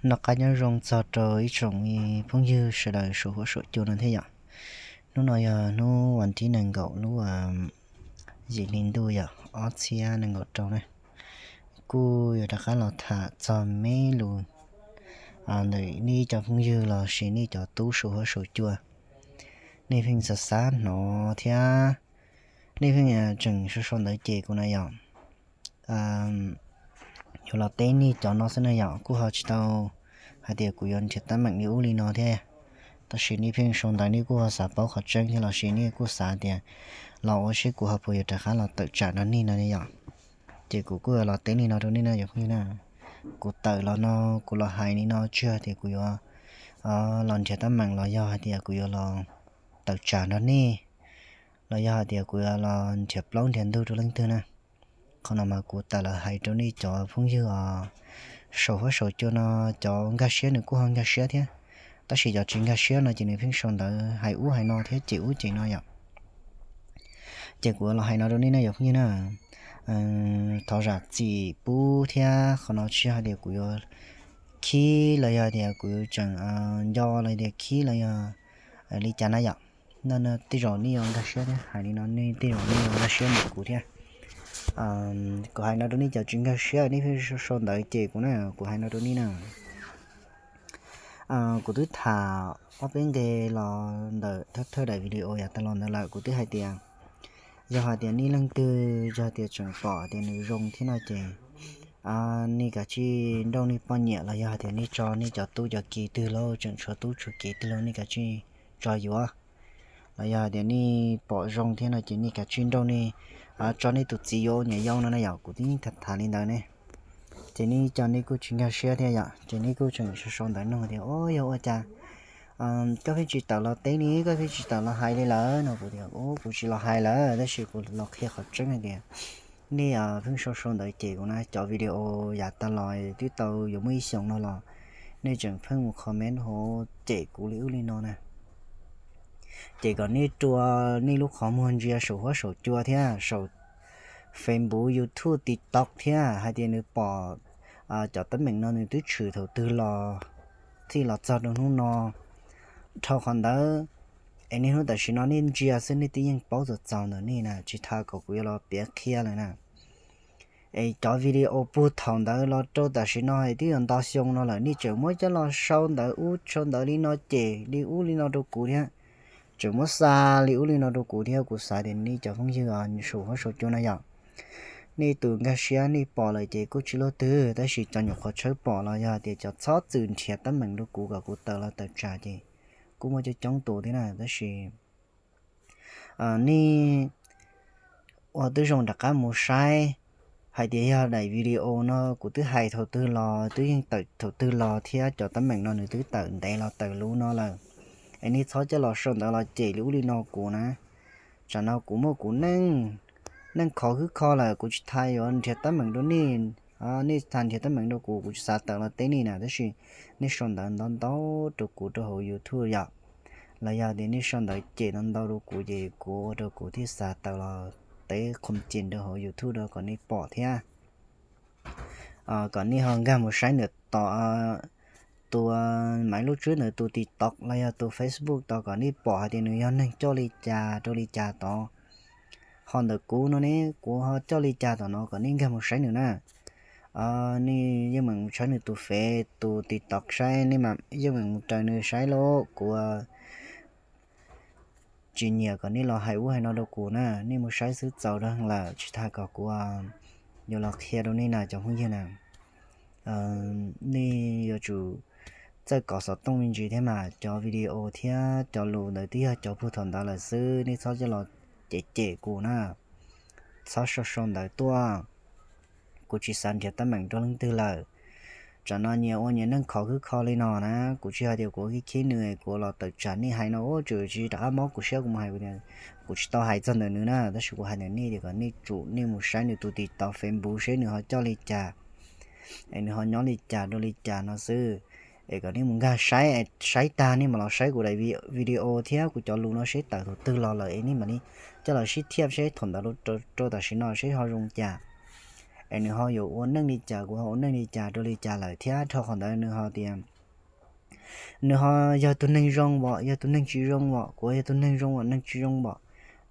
Noj qab nyob zoo txog rau ib tsoom phooj ywg sawv daws saum huab saum cua no thiab yom. Hnub no yog hnub vas thib nees nkaum lub yim hli ntuj yom, ob txhiab nees nkaum rau na. Kuj yuav rov qab los tham txog me lus ntawm nej cov phooj ywg los sis nej cov tub saum huab saum cua. Nej pheej xav xav hnov thiab nej pheej tseem sau sau ntawv cem kuv na yom. Yuav los teb nej cov no xwb na yom, kuj ho tsis tau hais tias kuv yuav nrhiav teeb meem li ub li no thiab. Tab sis nej pheej sau ntawv nej kuj ho xav paub qhov tseeb thiab los sis nej kuj xav tias los ua seb kuv ho puas yuav rov qab los tawm tsam nrog nej no yom. Ces kuv kuj yuav los teb li no rau nej na yom phooj ywg na. Kuv tawm los no, kuv los hais li no tsis yog tias kuv yuav los nrhiav teeb meem los yog hais tias kuv yuav los tawm tsam nrog nej, los yog hais tias kuv yuav los nrhiav plaub nrhiav ntug rau leej twg na. Qhov no mas kuv tawm los hais rau nej cov phooj ywg os, saum huab saum cua no, cov nkag siab nws kuj ho nkag siab thiab, tab sis cov tsis nkag siab no ces nws pheej sau ntawv hais ub hais no thiab cem ub cem no yom. Ces kuv los hais no rau nej na yom phooj ywg na. Thov zam txim pub thiab, qhov no tsis yog hais tias kuv yuav khib los yog tias kuv yuav tseem nco los tias khib los yog li cas na yom. No tej zaum nej yuav nkag siab thiab, hais li no nej tej zaum nej yuav nkag siab ntawm kuv thiab. Kuv hais no rau nej cov tsis nkag siab nej pheej sau ntawv cem kuv na, kuv hais no rau nej na. Kuv twb tham ob peb nqe los ntawm thawj thawj daim video yav tas los ntawd lawm, kuv twb hais tias yog hais tias nej leej twg yog tias tseem pom tias nws zoo thiab no ces nej kav tsij nrauj nej poj niam los yog hais tias nej tso nej cov tub cov kiv twg lauj, tseem tshuav tub tshuav kiv twg lauj, nej kav tsij tso yuav. Los yog hais tias nej pom zoo thiab no ces nej kav tsij nrauj nej, tso nej tus txiv yuav ua niam yau no na yom, kuv twb yeej tham tham li ntawd ne. Ces nej cov nej kuj tsis nkag siab thiab yom, ces nej kuj tseem sau sau ntawv nug tias o yog ua cas koj pheej tsis tawm los teb li, koj pheej tsis tawm los hais li lawm no. Kuv tias kuv tsis los hais lawm, tab sis kuv los qhia qhov tseeb hais tias nej pheej sau sau ntawv cem kuv na, cov video yav tas los twb tau yuav muaj ib xyoos no los nej tseem pheej mus comment hauv cem kuv li ub li no na. Ces kom nej rua nej lub qhov muag ntsia saum huab saum cua thiab saum Facebook, YouTube, TikTok thiab hais tias nws pom cov teeb meem no nws twb tshwm thaum twg los txij los txog rau hnub no. Dhau qhov ntawd es niaj hnub tam sim no nej ntsia xwb nej twb yeej paub txaus txaus ntawm nej na, tsis tas kom kuv yuav los piav qhia lawm na. Es cov video puag thaum ntawd los rau tam sim no es twb yog nto xyoo no lawm nej tseem muab coj los sau ntawv ub sau ntawv li no cem li ub li no rau kuv thiab, tseem muab xa li ub li no rau kuv thiab. Kuv xav tias nej cov phooj ywg saum huab saum cua no yom, nej tus nkag siab nej pom lawm ces kuj tsis luaj twg, tab sis cov nyuam qhuav tshawb pom los yog tias cov txhob txwm nrhiav teeb meem rau kuv kom kuv tawm los tawm tsam ces kuj muaj coob coob tus thiab na, tab sis nej ua tib zoo rov qab mus saib hais tias yog daim video no kuv twb hais thaum twg los twb yeej tawm thaum twg los thiab cov teeb meem no nws twb tawm ntev los tawm luv no lawm. Es nej txhob coj los sau ntawv los cem li ub li no kuv na. Tsam no kuv muaj kuv neej, neej khov khwb kho lawm, kuv tsis tas yuav nrhiav teeb meem rau nej, nej tsis tas nrhiav teeb meem rau kuv, kuv tsis xav tawm los teb nej na, tab sis nej sau ntawv ntau ntau rau kuv rau hauv YouTube yom, los yog tias nej sau ntawv cem ntau ntau rau kuv ces kuv ua rau kuv thiaj xav tawm los teb qhov cem rau hauv YouTube rau kom nej pom thiab. Kom nej ho nkag mus saib ntawm tom tus Maiv Lub Tswb ntawd tus TikTok los yog tus Facebook tos kom nej pom hais tias nws yog neeg coj li cas rau li cas tod. Ho ntawm kuv no ne, kuv ho coj li cas tom no kom nej nkag mus saib nws na. Nej yeej meem saib nws tus Fev tus TikTok saib, nej yeej meem mus raws nws saib lauj. Kuv tsis nyiam kom nej los hais ub hais no rau kuv na, nej mus saib xwb txaus rau lawm, tsis tas kom kuv yuav los qhia rau nej na cov phooj ywg na. Nej yuav tsum txawj kov xov tooj me ntsis thiab mas, cov video thiab cov lus ntawd twb yog cov puag thaum ntawd lawm xwb, nej txhob coj los cem cem kuv na. Txhob sau sau ntawv tuaj, kuv tsis xav nrhiav teeb meem rau leej twg lawm. Tsam no nyias ua nyias neej khov khwb kho li no na, kuv tsis hais tias kuv khib khib nws, kuv los tawm tsam nej hais no ua tsis rov qab mob kuv siab, kuv mus hais kuv tias kuv tsis tau hais txog ntawm nws na, tab sis kuv hais ntawm nej tias kom nej tsum nej mus saib nws tus TikTok Facebook seb nws ho coj li cas, es nws ho nyob li cas rau li cas no xwb. Es kom nej mus nkag saib, saib tag nej mam los saib kuv daim video thiab kuv cov lus no seb tawm thaum twg los lawm es nej mam li coj los sib thiaj seb thaum ntawd rau tam sim no seb ho zoo cas. es nws ho yuav ua neej li cas, kuv ho ua neej li cas rau li cas lawm thiab. Dhau qhov ntawd nws ho tias nws ho yog tus neeg zoo as yog tus neeg tsis zoo as, kuv yog tus neeg zoo as neeg tsis zoo as.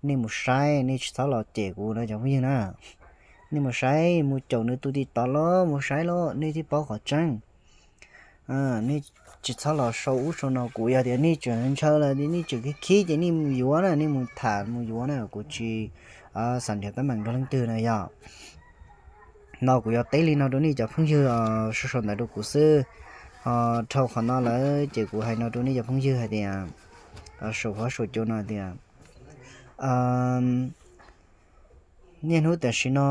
Nej mus saib, nej tsis txhob los cem kuv no cov phooj ywg na. Nej mus saib, mus caum nws tus TikTok los mus saib los nej thiaj paub qhov tseeb. Nej tsis txhob los sau ub sau no, kuv yog tias nej tseem ntshaw lawm nej tseem khib khib ces nej mus yuav na, nej mus tham mus yuav na, kuv tsis xav nrhiav teeb meem rau leej twg na yog. No kuv yuav teb li no rau nej cov phooj ywg sau sau ntawv rau kuv xwb. Ho dhau qhov no lawm ces kuv hais no rau nej cov phooj ywg hais tias, sau huab sau cua no tias niaj hnub tam sim no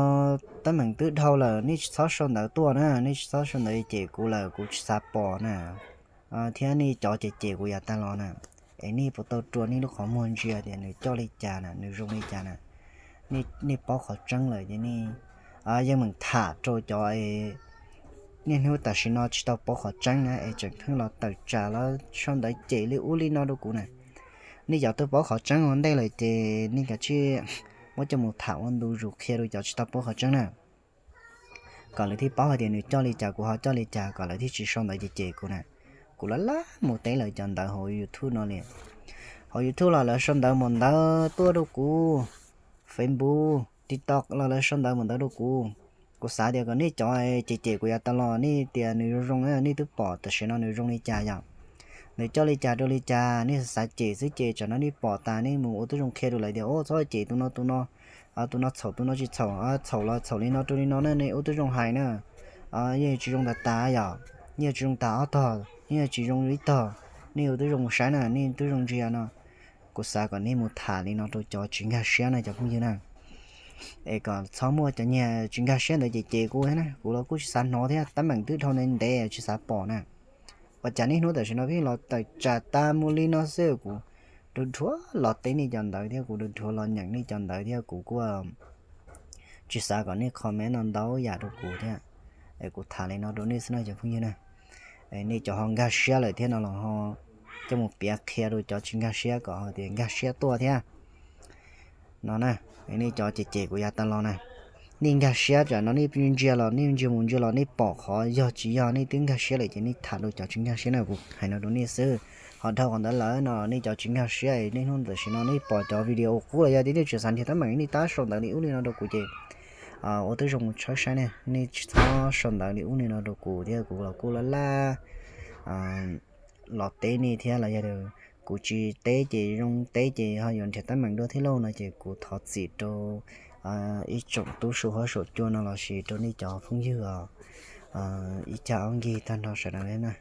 teeb meem twb dhau lawm, nej tsis txhob sau ntawv tuaj na, nej tsis txhob sau ntawv cem kuv lawm, kuv tsis xav pom na. Thiab nej cov cem cem kuv yav tag los na, es nej puas tau rua nej lub qhov muag ntsia tias nws coj li cas na, nws zoo li cas na. Nej paub qhov tseeb lawm ces nej yeej meem tham rau cov niaj hnub tam sim no tsis tau paub qhov tseeb na es tseem pheej los tawm tsam los sau ntawv cem li ub li no rau kuv na. Nej cov twb paub qhov tseeb ua ntej lawm ces nej kav tsij muab coj mus tham ua ntu zus qhia rau cov tsis tau paub qhov tseeb na, kom lawv thiaj paub hais tias nws coj li cas kuv ho coj li cas, kom lawv thiaj tsis sau ntawv cem cem kuv na. Kuv laj laj mus teb lawv cov ntawv hauv YouTube no li. Hauv YouTube los lawv sau ntawv npaum ntawd tuaj rau kuv, Facebook, TikTok los lawv sau ntawv npaum ntawd rau kuv. Kuv xav tias kom nej cov cem cem kuv yav tas los nej tias nws zoo zoo, nej twb pom tam sim no nws zoo li cas yom, nws coj li cas rau li cas, nej xav cem xwb ces tsam no nej pom tas nej mus ua tib zoo qhia rau lawv tias ua txhob cem tus no tus no, tus no txhaum tus no tsis txhaum, txhaum los txhaum li no rau li no na, nej ua tib zoo hais na. Yeej tsis zoo tas tas yom, yeej tsis zoo tas ob tog, yeej tsis zoo ib tog, nej ua tib zoo mus saib na, nej tib zoo ntsia no. Kuv xav kom nej mus tham li no rau cov tsis nkag siab na cov phooj ywg na, es kom txhob muaj cov nyiag tsis nkag siab ntawd cem cem kuv na, kuv los kuj tsis xav hnov thiab, teeb meem twb dhau ntev ntev tsis xav pom na. Ua cas niaj hnub tam sim no pheej los tawm tsam tas mus li no xwb, kuv dhuav dhuav los teb nej cov ntawv thiab kuv dhuav dhuav los nyeem nej cov ntawv thiab kuv kuj tsis xav kom nej comment no ntau yam rau kuv thiab. Es kuv tham li no rau nej xwb no cov phooj ywg na. Nej cov ho nkag siab lawm thiab no los ho coj mus piav qhia rau cov tsis nkag siab kom ho tias nkag siab tuaj thiab. No na, nej cov cem cem kuv yav tas los na, nej nkag siab tsam no nej ntsia los nej ntsia mus ntsia los nej pom qhov yog tsis yog nej twb nkag siab lawm ces nej tham rau cov tsis nkag siab na, kuv hais no rau nej xwb. Ho dhau qhov ntawd lawm no nej cov tsis nkag siab niaj hnub tam sim no nej pom cov video qub los yog tias nej tseem xav nrhiav teeb meem nej tab sau ntawv li ub li no rau kuv ces ua tib zoo mus tshawb saib ne, nej tsis txhob sau ntawv li ub li no rau kuv thiab kuv los kuj laj laj los teb nej thiab los yog kuv tsis teb ces zoo, teb ces ho yuav nrhiav teeb meem dua thiab lauj no ces kuv thov txim rau ib tsoom tub saum huab saum cua no los sis rau nej cov phooj ywg ib cag ob nkig tag nrho sawv daws na.